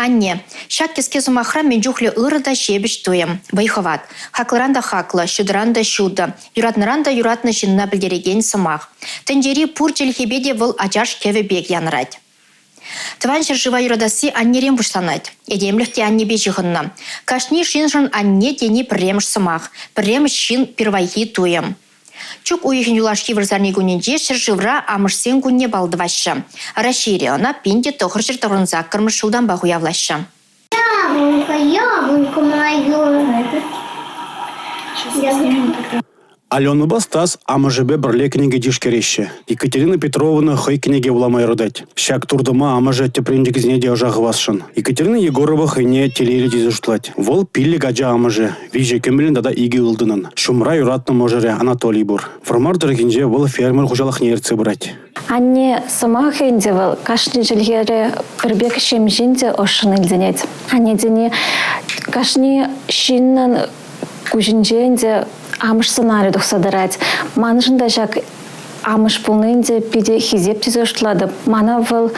Анне, ҫак кӗске сӑмахра мӗн чухлӗ ырӑ та ҫепӗҫ туйӑм, вӑй-хӑват. Хаклӑран та хаклӑ, ҫутӑран та ҫутӑ, юратнӑран та юратнӑ ҫынна пӗлтерекен сӑмах. Тӗнчери пур чӗлхепе те вӑл ачаш кӗвӗ пек янӑрать. Тӑван ҫӗршыва юратасси аннерен пуҫланать. Этемлӗх те аннепе ҫыхӑннӑ. Кашни ҫыншӑн анне тени пӗрремӗш сӑмах, пӗрремӗш ҫын пирвайхи туйӑм. Чӳк уйӑхӗн юлашки вырсарни кунӗнче ҫӗршывра Амӑшсен кунне паллӑ тӑваҫҫӗ. Раҫҫейре ӑна 1998 ҫултанпах уявлаҫҫӗ. Яблонька, яблонька мою. Аленӑпа Стас амӑшӗпе пӗрле кӗнеке тишкереҫҫӗ. Екатерина Петровна хӑй кӗнеке вулама юратать. Ҫак туртӑма амӑшӗ тӗпренчӗкӗсене те ӑша хывасшӑн. Екатерина Егорова хӑйне телейлӗ тесе шутлать. Вӑл пиллӗк ача амӑшӗ, виҫӗ кӗмӗлӗн тата икӗ ылтӑнӑн. Ҫумра юратнӑ мӑшӑрӗ Анатолий пур. Вӑрмар тӑрӑхӗнче вӑл фермер хуҫалӑхне ертсе пырать. Анне сӑмахӗ ӗнтӗ вӑл кашни чӗлхере пӗр пек ҫемҫен те ӑшшӑн илтӗнет. Анне тени кашни ҫыннӑн куҫӗнче ӗнтӗ амӑш сӑнарӗ тухса тӑрать. Маншӑн та ҫак амӑш пулни ӗнтӗ питӗ хисеп тесе шутлатӑп. Мана вӑл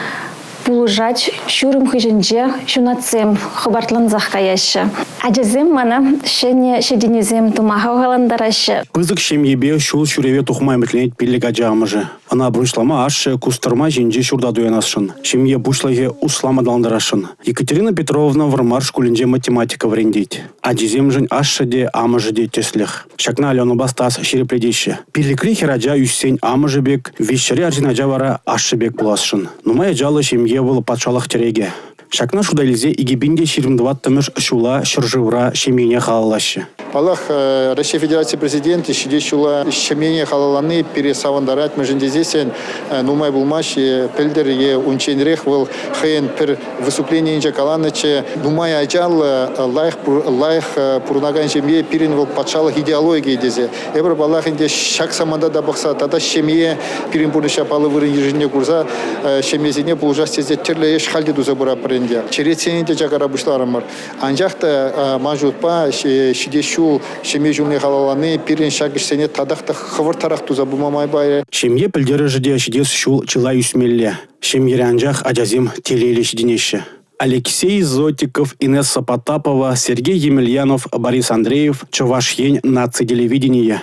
пулӑшать, ҫурӑм хыҫӗнче ҫунатсем хӑпартлансах каяҫҫӗ. Ачасем мана ҫӗнӗ ҫитӗнӳсем тума хавхалантараҫҫӗ. Пысӑк ҫемьепе ҫул ҫӳреве тухма ӗмӗтленет пиллӗк ача амӑшӗ. Ӑна пурнӑҫлама ашшӗ кустӑрма ҫинчи ҫурта туянасшӑн. Ҫемье пуҫлӑхӗ услам аталантарасшӑн. Екатерина Петровна Вӑрмар шкулӗнче математика вӗрентет. Ачисемшӗн ашшӗ те, амӑшӗ те тӗслӗх. Ҫакна Аленӑпа Стас ҫирӗплетеҫҫӗ. Пиллӗкри хӗрача ӳссен амӑшӗ пек, виҫҫӗри арҫын ача вара ашшӗ пек пуласшӑн. Нумай ачаллӑ ҫемье вӑл патшалӑх тӗрекӗ. Ҫакна шута илсе 2024-мӗш ҫула ҫӗршывра ҫемьене халаллаҫҫӗ. Паллах, Раҫҫей Федераци Президенчӗ ҫитес ҫула ҫемьене халаллани пире савӑнтарать, мӗншӗн тесессӗн нумай пулмасть пӗлтӗр е унчченрех вӑл хӑйӗн пӗр выступленийӗнче каланӑччӗ, нумай ачаллӑ, лайӑх, лайӑх пурӑнакан ҫемье пирӗн вӑл патшалӑх идеологийӗ тесе. Эпир, паллах, ӗнтӗ ҫак саманта та пӑхса тата ҫемье пирӗн пурнӑҫра паллӑ вырӑн йышӑннине курса ҫемьесене пулӑшас тесе тӗрлӗ ӗҫ халь те туса пыратпӑр ӗнтӗ. Черетсене те чакара пуҫларӑмӑр. Анчах та ман шутпа ҫитес ҫул ҫемье ҫулне халаллани пирӗн ҫак ӗҫсене татах та хӑвӑртрах туса пыма май парӗ. Ҫемье пӗлтерӗшӗ те ҫитес ҫул чылай ӳсмелле. Ҫемьере анчах ачасем телейлӗ ҫитӗнеҫҫӗ. Алексей Зотиков, Инесса Потапова, Сергей Емельянов, Борис Андреев, Чӑваш Ен наци телевиденийӗ.